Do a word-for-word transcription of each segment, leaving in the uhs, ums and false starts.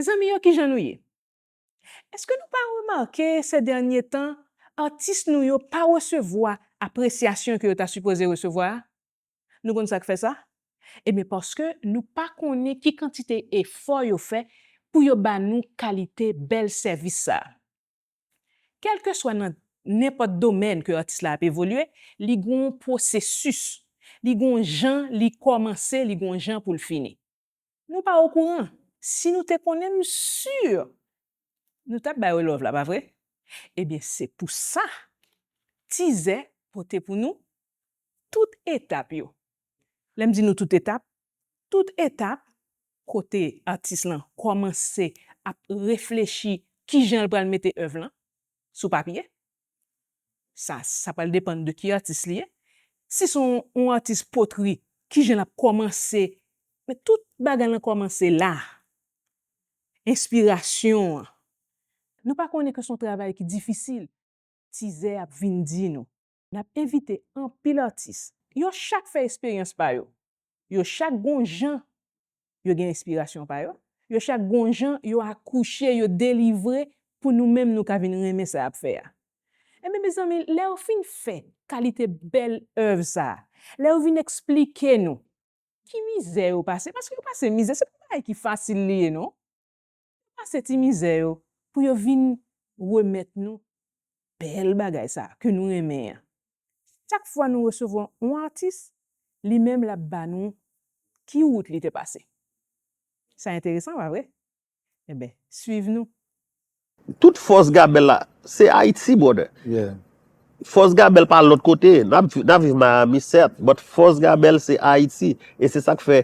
Zanmi yo, kijan nou ye? Èske nou pa remake se dènye tan, atis nou yo pa resevwa apresyasyon ke yo ta sipoze resevwa a? Nou konn sa k fè sa? Ebyen, paske nou pa konnen ki kantite efò yo fè pou yo ba nou kalite bèl sèvis sa a. Kèlkeswa nan nenpòt domèn ke atis la ap evolye, li gon pwosesis, li gon jan li kòmanse, li gon jan pou l fini. Nou pa okouran. Si nou te konnen, m si nou t ap ba yo love la, pa vre? Ebyen, se pou sa Tizè pote pou nou tout etap yo. Lè m di nou tout etap, tout etap kote atis lan kòmanse ap reflechi kijan l pral mete èv lan sou papye. Sa, sa pral depann de ki atis li ye. Si se yon, yon atis potri, kijan l ap kòmanse? Men tout bagay lan kòmanse la. Enspirasyon an. Nou pa konnen ke se yon travay ki difisil. Tizè ap vin di nou. N ap envite anpil atis. Yo chak fè esperyans pa yo. Yo chak gon jan yo gen enspirasyon pa yo. Yo chak gon jan yo akouche, yo delivre pou nou menm nou ka vin renmen sa y ap fè a. Ebyen, mezanmi, lè yo fin fè kalite bèl èv sa a, lè yo vin eksplike nou ki mizè yo pase, paske yo pase mizè, se pa bagay ki fasil li ye, non. Yo pase ti mizè yo pou yo vin remèt nou bèl bagay sa a ke nou renmen an. Chak fwa nou resevwa yon atis, li menm l ap ba nou ki wout li te pase. Sa enteresan, pa vre? Enben, swiv nou. Tout fòs Gabèl la, se Ayiti, brother. Yeah. Fòs Gabèl pa lòt kote. N ap, n ap viv Miami, sèt, but fòs Gabèl se Ayiti. E se sa k fè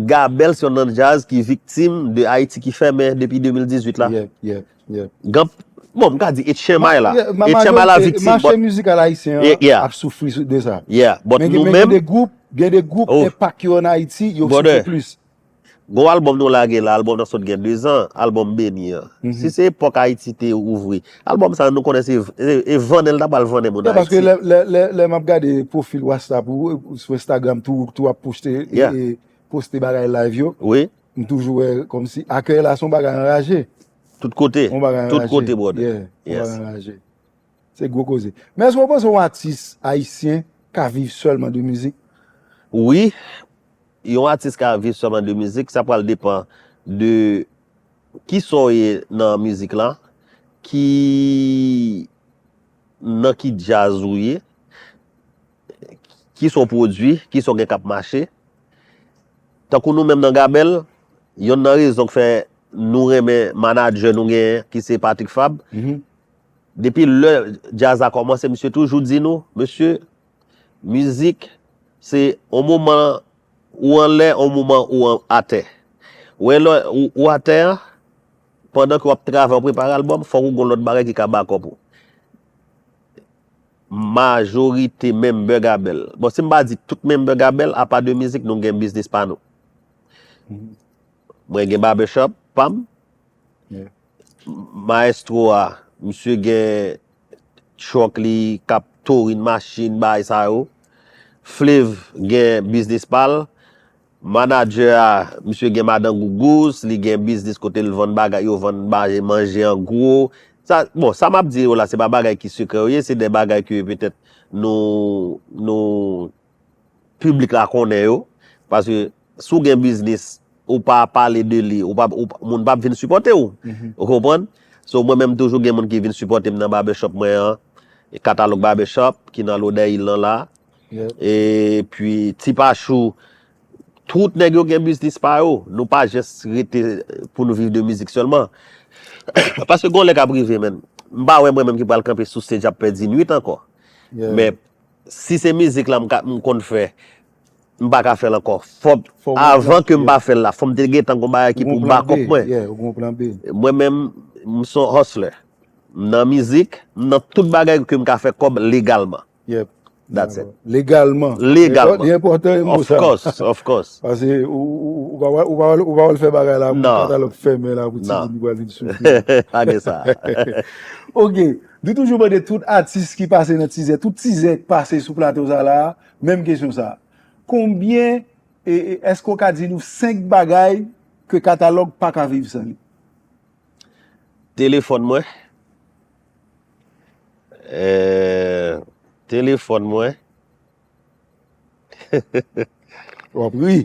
Gabèl se yon nan djaz ki viktim de Ayiti ki fèmen depi de mil dizuit la. Yeah, yeah, yeah. Gan, bon, m ka di H M I la. Yeah, ma- H M I la majorite- viktim, Mache but, mizikal ayisyen Yeah, an yeah. Ap soufri sou- de sa. Yeah, but Men gen nou men gen menm, de gwoup, gen de gwoup Oh. enpak yo an Ayiti, yo Brother. soufri plis. Gon albòm nou lage la, albòm nan sot gen dezan, albòm Beni an. Si se epòk Ayiti te ouvri, albòm sa nou konnen se e, e vannen l ta pral vannen moun Yeah, paske Ayiti. Lè, lè, lè, lè m ap gade pwofil WhatsApp ou sou Instagram tou, tou ap poste, Yeah. e, poste bagay live yo, Wi, m toujou wè kòmsi akèy la se yon bagay anraje. Tout kote. Yon bagay Tout anraje. Kote, brother. Yeah, yon Yes. Bagay anraje. Se gwo koze. Men èske w panse yon atis ayisyen ka viv sèlman de mizik? Wi, yon atis ka viv sèlman de mizik, sa pral depann de kisa w ye nan mizik la, ki, nan ki djaz ou ye, kisa w pwodui, kisa w gen k ap mache. Tankou nou menm nan Gabèl, yonn nan rezon k fè nou renmen manadjè nou genyen, ki se Patrick Fabre, depi lè djaz la kòmanse, misye toujou di nou, mesye, mizik se yon moman ou anlè, yon moman ou an, atè. Ou wè lè ou, ou atè a, pandan ke w ap travay, w ap prepare albòm, fòk ou gon lòt bagay ki ka bakòp ou. Majorite member Gabèl. Bon, si m pa di tout member Gabèl, apa de mizik, nou gen biznis pa nou. Mwen gen barbershop pa m. Yeah. Maestro a, misye gen truck li k ap towing machin, bagay sa yo. Flav gen biznis pa l. Manadjè a, misye gen madan Gougous, li gen biznis kote l vann bagay, yo vann bagay manje an gwo. Sa, bon, sa m ap di yo la, se pa bagay ki sekrè yo ye, se de bagay ke petèt nou, nou, piblik la konnen yo. Paske si w gen biznis, ou pa pale de li, ou pa, ou pa, moun p ap vin sipòte w. Ou konprann? So, mwen menm toujou gen moun ki vin sipòte m nan barbershop mwen an. E Katalòg Barbershop, ki nan Lodèyil lan la. Yeah. Epi, Ti Pachou, tout nèg yo gen biznis pa yo. Nou pa jis rete pou nou viv de mizik sèlman. Paske gon lè k ap rive, menn. M pa wè mwen menm ki pral kanpe sou stage ap pèdi nwit ankò. Yeah. Men, si se mizik la m ka, m konn fè, m pa ka fè l ankò. Fò, Fò w avan ke m yeah. pa fè l la, fò m te gentan gon bagay ki Gon pou plan bakòp B, mwen. Yeah, ou gon plan B. Mwen menm, m se yon hustler. M nan mizik, m nan tout bagay ke m ka fè kòb legalman. Yep. That's it. Legalman. Legalman. Li enpòtan, li enpòtan, mo Of sa. Course, of course. Paske ou, ou, ou, ou pa, ou pa, ou pa, ou pa wè l fè bagay la pou Non. Katalòg fèmen la, pou ti Non. moun li pral vin soufri. Pa gen sa. Ok. Nou toujou mande tout atis ki pase nan Tizè, tout Tizè ki pase sou plato sa la, menm kesyon sa. Konbyen, e, e, èske w ka di nou senk bagay ke Katalòg pa ka viv san li? Telefòn mwen. Eh, telefòn mwen. W ap ri.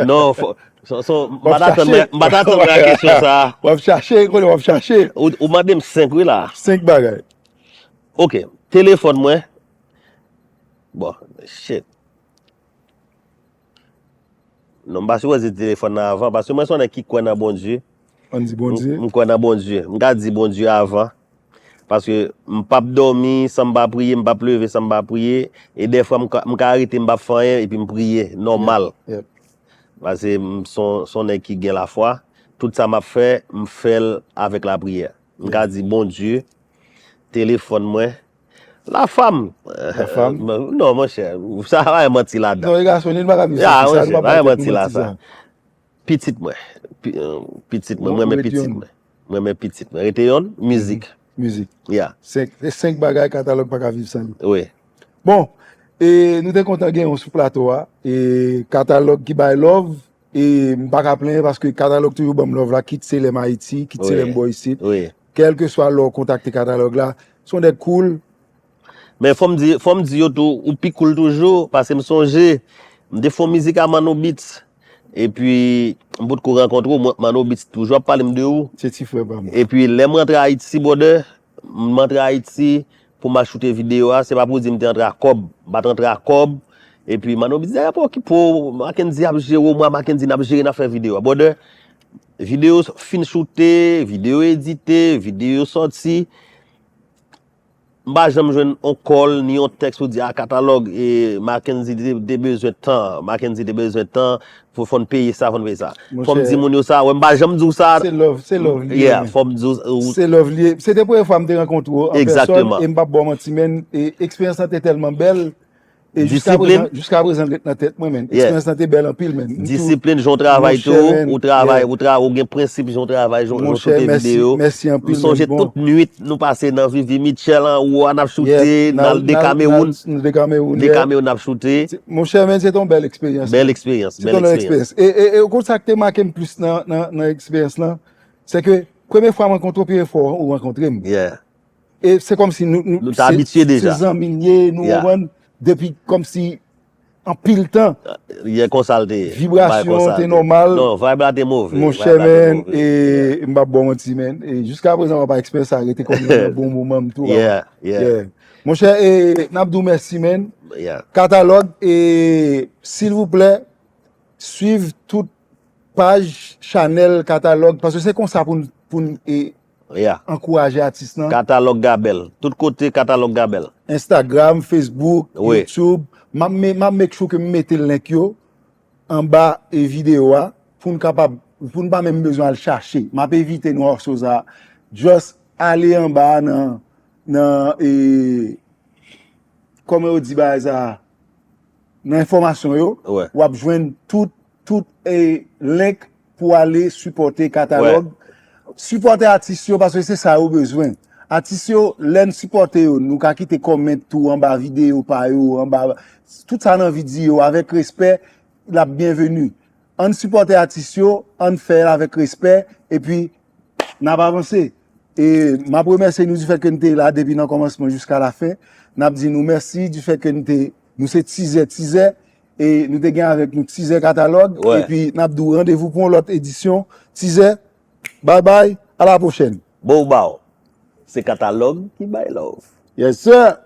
Non, fò, so, so, m pa t atann mwen, m pa t atann mwen a kesyon sa. W ap chache, konnen w ap chache. Ou, ou mande m senk wi la. Senk bagay. Ok, telefòn mwen. Bon, shit. Non, m pa sipoze di telefòn nan avan, paske mwen se yon nèg ki kwè nan Bondye. Ann di Bondye. M, m kwè nan Bondye. M ka di Bondye avan. Paske m p ap dòmi san m pa priye, m p ap leve san m pa priye. E dèfwa, m ka, m ka rete, m p ap fè anyen, epi m priye, nòmal. Yep. Paske m se yon, se yon nèg ki gen lafwa. Tout sa m ap fè, m fè l avèk lapriyè. M ka di, Bondye, telefòn mwen, lafam. Lafam? Non, monchè, sa pa gen manti ladan. Non, e gason, li pa ka viv Ya, san sa, monchè, li pa pa gen bay manti tèt nou ladan. manti sa. Pitit mwen. Pi- euh, Pitit mwen, Bon, mwen renmen rete pitit yon. Mwen. Mwen renmen pitit mwen. Rete yon, mizik. Mizik. Ya, Senk, e senk bagay Katalòg pa ka viv san li. Wi. Bon, e nou te kontan gen w sou plato a. E Katalòg ki bay love. E m pa ka plenyen paske Katalòg toujou ban m love la, kit se lè m Ayiti, kit se Wi. Lè m bò isit. Wi. Kèlkeswa lè w kontakte Katalòg la, se yon nèg cool. Men fò m di, fò m di yo tou, ou pi cool toujou, paske m sonje, m te fè yon mizik a Manno Beats, epi m potko rankontre w, mwen, Manno Beats toujou ap pale m de ou. Se ti frè pa mwen. Epi lè m rantre Ayiti, brother, m antre Ayiti pou m al choute videyo a, se pa pou di m te antre ak kòb, m pa t antre ak kòb, epi Manno Beats di, "Dèyè pa okipe w, Mackendy ap jere w, mwen a Mackendy n ap jere, n ap fè videyo a." Brother, videyo fin choute, videyo edite, videyo sòti, m pa janm jwenn yon call ni yon tèks pou di, "Ah, Katalòg, e Mackendy te, te bezwen tan, Mackendy te bezwen tan, pou fò n peye sa, fò n peye sa." Fò m Monchè, di moun yo sa, wè, m pa janm di w sa. Se love, se love li ye, Yeah, men. Fò m di w. Se love li ye. Se te premye fwa m te rankontre w an pèsòn, Exactement. E m p ap ba w manti, men, e eksperyans lan te tèlman bèl. E jiska Disiplin. Prezan, jiska prezan l ret nan tèt mwen, men. Yeah. Eksperyans lan te bèl anpil, men. M tou- Disiplin, jan w travay Monchè, tou, men, ou travay, yeah. Ou travay, ou gen prensip, jan w travay, jan jan w Monchè, choute mèsi, videyo. Mèsi anpil, M sonje men, bon. Tout nwit, nou pase nan Vivi Mitchell anwo a, n ap choute, Yeah, n al de Kamewoun. N al de Kamewoun, De yeah. Kamewoun n ap choute. Monchè, men, se te yon bèl eksperyans. Bèl Men. Eksperyans, Se te bèl yon bèl eksperyans. Eksperyans. E, e, e, ou konn sa k te make m plis nan, nan, nan eksperyans lan? Se ke premye fwa m rankontre w, premye fwa ou rankontre m. Yeah. E se kòmsi nou, nou, Nou ta abitye deja. Se zanmi n ye, nou Yeah. Konprann, depi kòmsi anpil tan. Yeah, konsa l te ye. Vibrasyon te nòmal. Non, vibe la te move. Monchè, men, e m p ap ba w manti, men. E jiska prezan, papa, eksperyans sa rete kòm yon bon moman m tou. Yeah, yeah. Monchè, e n ap di w mèsi, men. Yeah. Katalòg, e silvouplè, swiv tout paj, chanèl, Katalòg, paske se konsa pou n, pou n, e, Yeah. Ankouraje atis lan. Katalòg Gabèl. Tout kote Katalòg Gabèl. Instagram, Facebook, Wi. YouTube. M ap me- m ap make sure ke m mete link yo anba e videyo a pou n kapab, pou n pa menm bezwen al chache. M ap envite nou a Sosa, just ale anba a nan, nan e, kòman yo di bagay sa a? Nan enfòmasyon yo, Wè. W ap jwenn tout, tout e, link pou ale sipòte Katalòg. Sipòte atis yo paske se sa yo bezwen. Atis yo, lè n sipòte yo, nou ka kite comment tou anba videyo pa yo, anba tout sa n anvi di yo, avèk respè, l ap byenveni. Ann sipòte atis yo, ann fè l avèk respè, epi n ap avanse. E m ap remèsye nou difèt ke n te la depi nan kòmansman jiska lafen. N ap di nou mèsi difèt ke n te, nou se tizè, tizè, e nou te gen avèk nou tizè Katalòg. Wè. Epi n ap di w randevou pou yon lòt edisyon. Tizè, bye bye, a la pwochèn. Bow bow. Se Katalòg ki bay love. Yes, sir.